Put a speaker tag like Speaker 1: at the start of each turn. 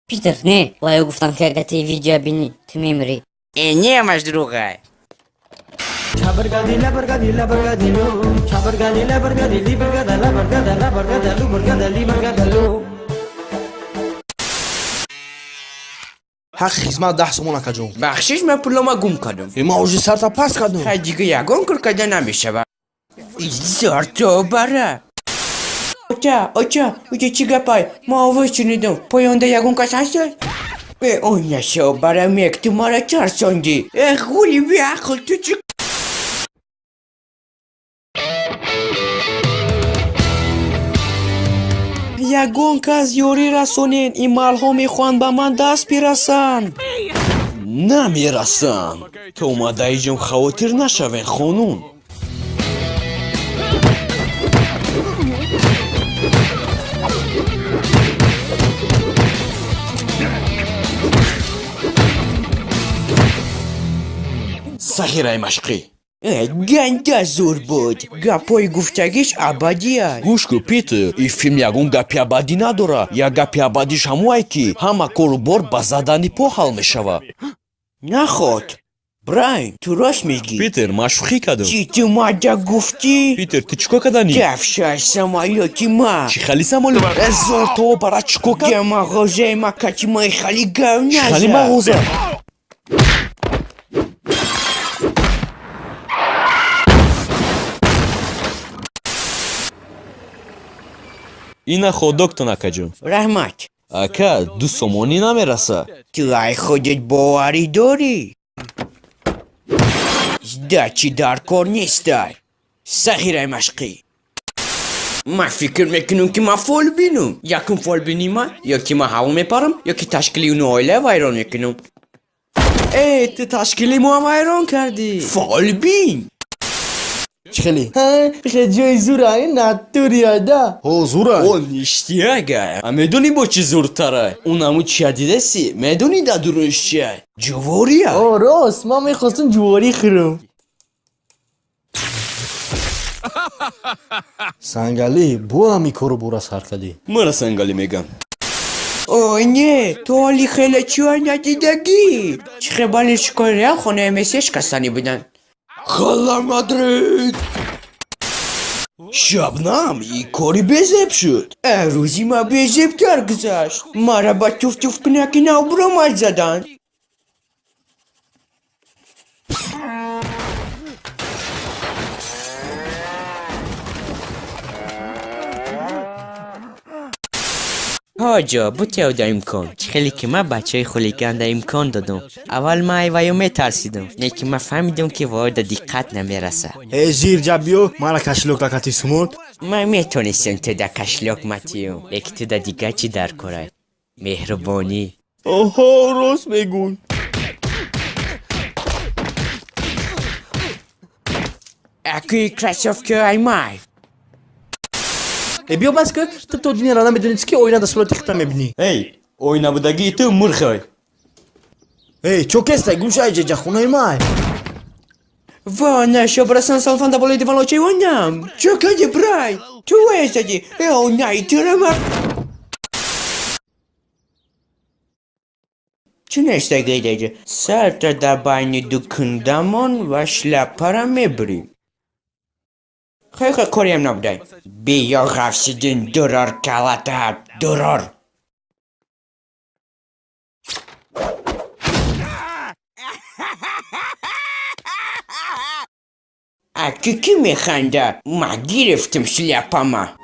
Speaker 1: Питер, не, вай гуфтам ки агар ти видео бинӣ, ту мемирӣ.
Speaker 2: Э, не, маш друга.
Speaker 3: Ҳаққи хизмат 10 сомон, акаҷон.
Speaker 2: Бахшиш, ман пулома гум кардам.
Speaker 3: Э, ман уже сарта пас кардам.
Speaker 2: Хай, дига ягон кор карда намешава. Зарто бара. Оча, оча, уҷа чӣ гапай? Ман овоз шунидам. Поёнда ягон кас ҳаст? Э, он нашо бара мек, ту мара тарсондӣ. Э, ғули беақл, ту чӣ
Speaker 4: Ягон кас ёрӣ расонед, ин малҳо мехоҳанд ба ман даст бирасанд.
Speaker 5: Намерасанд. То омадаиҷон хавотир нашавед, хонум. Сахираи машқӣ.
Speaker 2: Э, ганда зур буд. Гапҳои гуфтагиш абадия.
Speaker 5: Гӯш кун, Питер, ин филм ягон гапи абадӣ надорад. Як гапи абадиш ҳамое, ки ҳама кору бор ба задани по ҳал мешавад.
Speaker 2: Наход. Брайн, ту рост мегӣ.
Speaker 5: Питер, ман шӯхӣ кардам.
Speaker 2: Чӣ ту мада гуфтӣ?
Speaker 5: Питер, ту чӣ кор карданӣ?
Speaker 2: Дафшай самолёти ма.
Speaker 5: Чӣ хали самолёт? Э, зор то бара чӣ кор кард?
Speaker 2: Да мағозаи ма кати мои хали гав
Speaker 5: Чӣ хали
Speaker 2: назад.
Speaker 5: мағоза? Ина ходоктон, акаҷон.
Speaker 2: Раҳмат.
Speaker 5: Ака, 2 сомонӣ намераса.
Speaker 2: Ту ай худат боварӣ дорӣ? Сдачи дар кор нестай. Сағираи машқӣ. Ман фикр мекунам, ки ман фолбинам. Якум фолбини ман ё ки ман ҳаво мепарам, ё ки ташкили уну оила вайрон мекунам.
Speaker 4: Э, ту ташкили моам вайрон кардӣ.
Speaker 2: Фолбин!
Speaker 3: Чӣ хеле?
Speaker 6: Хе, ҷои зура ин натурияда.
Speaker 3: Ҳо, зура.
Speaker 5: О, ништяк. А медонӣ, бо чӣ зуртара? Он ҳамун чия дидаси? Медонӣ, дар дуруш чия?
Speaker 2: Ҷувория?
Speaker 6: О, рост, ман мехостам ҷуворӣ хӯрам.
Speaker 3: Сангалӣ, бо ҳами кору бора сар кардӣ.
Speaker 5: Мара сангалӣ мегам.
Speaker 2: О, не, ту ҳоли хеле чиҳо надидагӣ. Чӣ хел болельщикои Реал хонаи Месси шикастанӣ буданд.
Speaker 5: Хала Мадрид! Шабнам, и кори безеб шуд.
Speaker 2: Э, рӯзи ман безебтар гузашт. Мара ба туфтуфкунаки нав буромад заданд. Ҳоҷо, бутеода имкон. Чӣ хеле ки ман бачаи хулиганда имкон додум. Аввал ман айваё метарсидум, лекин ман фаҳмидум, ки воҳида диққат намераса.
Speaker 3: Э, зир ҷа биё, мара кошелёк дакати сумон.
Speaker 2: Ман метонистам ту да кошелёк матиюм, лекин ту да дигар чӣ дар корай? Меҳрубонӣ.
Speaker 5: Оҳо, рост мегӯй.
Speaker 2: Акуи кроссовки аймай.
Speaker 3: Э, биё, бас ки, ту то динера намедонӣ, ки оина да сурати хита мебинӣ.
Speaker 5: Эй, оинабудагии ту мурхой.
Speaker 3: Эй, чо кестай, гӯшай ҷеҷа, хонаи май.
Speaker 2: Ва, нашобрасан салфанда болои диван лочаи Чо кади, брай? Ту вайсади? Э, най тирама. Чӣ нестагидаҷа? Сарта дар байни ду кундамон ва шляпара мебурӣ. Хеле кориам набудай. Биё, Ғафсиддин, дурор калата, дурор. А ки ки механда? Ма гирифтим шляпама.